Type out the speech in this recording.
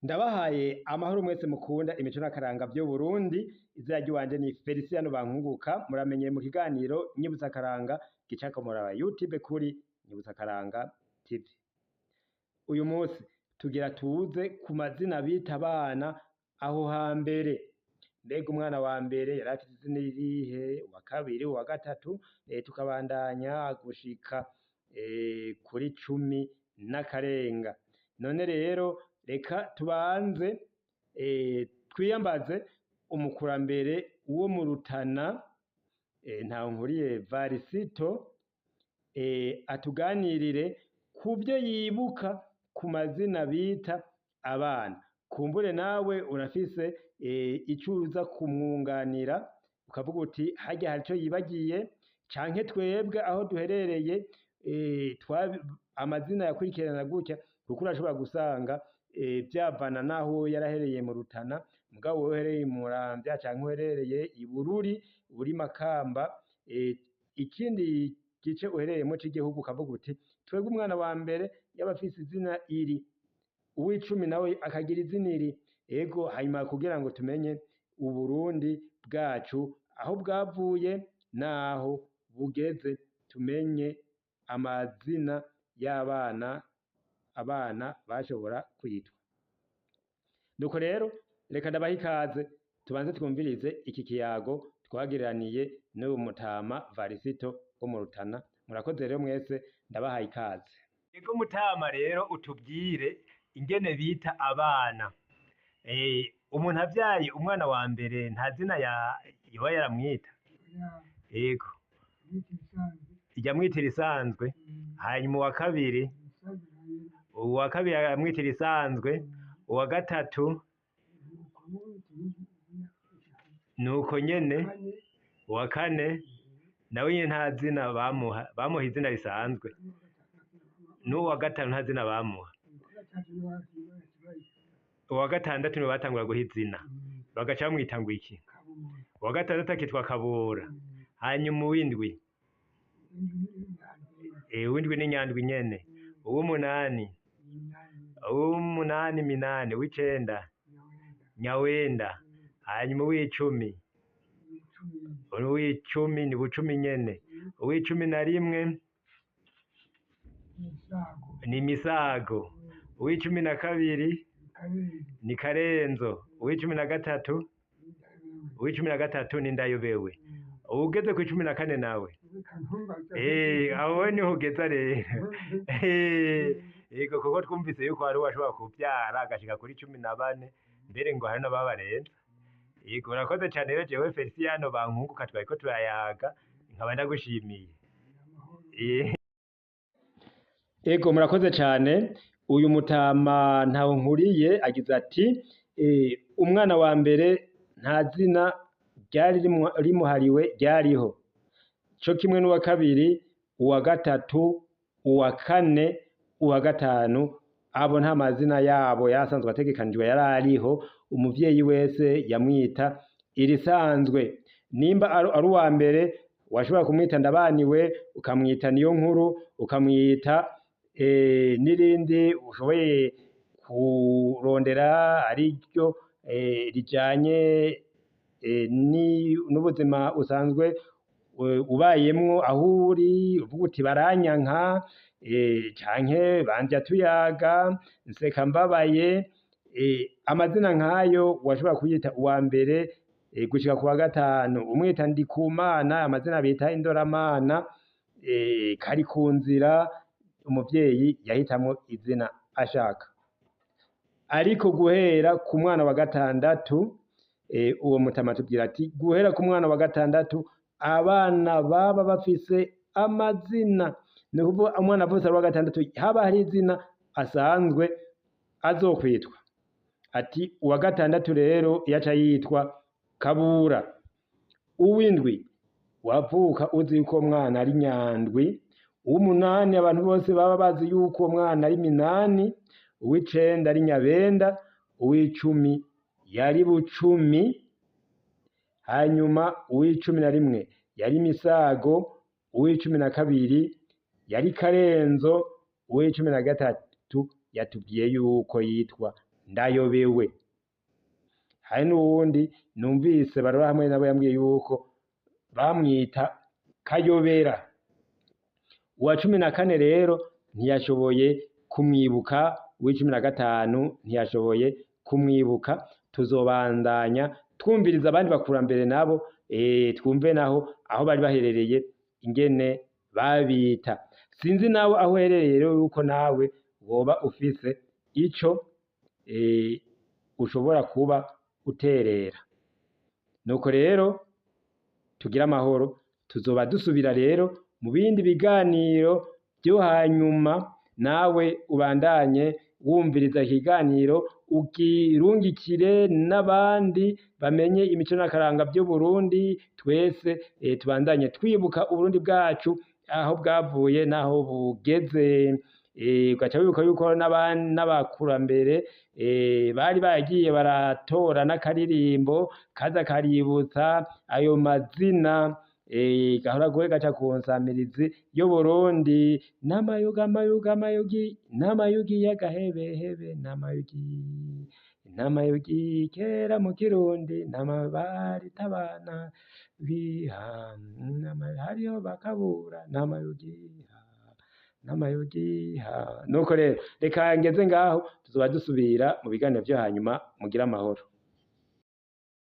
Ndabahaye amahoro mwese mukunda imico n'akaranga vy'Uburundi. Izina ry'iwanje ni Feliciano Bankunguka, muramenyeye mu kiganiro Nyibutsa Akaranga gicako muraba YouTube kuri Nyibutsa Akaranga TV. Uyu munsi tugira tuze ku mazina bita abana aho hambere. Mbega umwana wa mbere yari afise izina irihe, uwa kabiri, uwa gatatu, tukabandanya gushika kuri 10 n'akarenga. None rero reka tubanze twiyambaze umukurambere wo mu Rutana, Ntawunkuriye Varisito, atuganirire kuvyo yibuka ku mazina bita abana. Kumbure nawe urafise ico uza kumwunganira, ukavuga uti harya hari ico yibagiye, canke twebwe aho duherereye amazina yakurikirana gutya, kuko urashobora gusanga vyavana naho yarahereye mu Rutana, mugabo wewe uherereye i Muramvya canke uherereye i Bururi, uri Makamba, ikindi gice uherereyemwo c'igihugu, ukavuga uti twebwe umwana wa mbere yaba afise izina iri, uw'icumi nawe akagira izina iri. Ego, hanyuma kugira ngo tumenye Uburundi bwacu aho bwavuye n'aho bugeze, tumenye amazina y'abana abana bashobora kwitwa. Nuko rero reka ndabaha ikaze, tubanze twumvirize iki kiyago twagiraniye n'uyu mutama Varisito wo mu Rutana. Murakoze rero mwese, ndabahaye ikaze. Ego mutama, rero utubwire ingene bita abana. Umuntu avyaye umwana wa mbere nta zina yoba yaramwita? Ego. Ijya irisanzwe. Hanyuma uwa kabiri? Uwa kabiri aramwita irisanzwe. Uwa gatatu nuko nyene. Uwa kane nawe nyene nta zina bamuha, bamuha izina risanzwe. N'uwa gatanu nta zina bamuha. Uwa gatandatu niwe batangura guha izina, bagaca bamwita ngo iki? Uwa gatandatu akitwa Kabura. Hanyuma uw'indwi? Uw'indwi ni Nyandwi nyene. Uw'umunani? Uw'umunani Minani. Uw'icenda Nyawenda. Hanyuma uw'icumi? Uw'icumi ni Bucumi nyene. Uw'icumi na rimwe ni Misago. Uw'icumi na kabiri ni Karenzo. Uw'icumi na gatatu? Uw'icumi na gatatu ni Ndayobewe. Uwugeze ku 14 nawe? Aho niho ugeza rero. Yego, kuko twumvise yuko hari uwashobora kuvyara agashika kuri 14, mbere ngo hari n'ababarenza. Yego, urakoze cane rero. Jewe Feliciano Bankunguka twariko turayaga, nkaba ndagushimiye. Ego, murakoze cane. Uyu mutama Ntawunkuriye agize ati umwana wa mbere nta zina ryari rimuhariwe ryariho, co kimwe n'uwa kabiri, uwa gatatu, uwa kane, uwa gatanu. Abo nta mazina yabo yarasanzwe ategekanijwe yari ariho. Umuvyeyi wese yamwita irisanzwe. Nimba ari uwa mbere, washobora kumwita Ndabaniwe, ukamwita Niyo Nkuru, ukamwita n'irindi ushoboye kurondera ariryo rijanye n'ubuzima usanzwe ubayemwo aho uri, uvuga uti baranyanka, canke banja tuyaga, nseka mbabaye. Amazina nkayo washobora kuyita uwa mbere gushika ku wa gatanu, umwita Ndikumana, amazina bita indoramana, kari ku nzira. Umuvyeyi yahitamwo izina ashaka. Ariko guhera ku mwana wa gatandatu, uwo mutama atubwira ati guhera ku mwana wa gatandatu abana baba bafise amazina. Ni ukuvuga umwana avutse ari uwa gatandatu, haba hari izina asanzwe azokwitwa. Ati uwa gatandatu rero yaca yitwa Kabura. Uw'indwi wavuka uzi yuko uwo mwana ari Nyandwi. Uw'umunani abantu bose baba bazi yuko uwo mwana ari Minani. Uw'icenda ari Nyabenda. Uw'icumi yari Bucumi. Hanyuma uw'icumi na rimwe yari Misago. Uw'icumi na kabiri yari Karenzo. Uw'icumi na gatatu yatubwiye yuko yitwa Ndayobewe. Hari n'uwundi numvise barora hamwe nabo yambwiye yuko bamwita Kayobera. Uwa 14 rero ntiyashoboye kumwibuka, uw'icumi na gatanu ntiyashoboye kumwibuka. Tuzobandanya twumviriza abandi bakurambere nabo, twumve naho aho bari baherereye ingene babita. Sinzi nawe aho uherereye rero yuko nawe woba ufise ico ushobora kuba uterera. Nuko rero tugire amahoro, tuzoba dusubira rero mu bindi biganiro vyo hanyuma. Nawe ubandanye wumviriza ikiganiro, ukirungikire n'abandi bamenye imico n'akaranga vy'Uburundi. Twese tubandanye twibuka Uburundi bwacu, aho bwavuye n'aho bugeze. Ugaca wibuka yuko n'abakurambere bari bagiye baratora n'akaririmbo kaza kaributsa ayo mazina, gahora gaca ku nsamirizi y'Uburundi: n'amayugi, amayugi, amayugi, n'amayugi y'agahebehebe, n'amayugi, n'amayugi kera mu Kirundi, n'amabaritabana biha, hariho bakabura, n'amayugi, n'amayugi ha. Nuko rero reka ngeze ngaho, tuzoba dusubira mu biganiro vyo hanyuma. Mugire amahoro.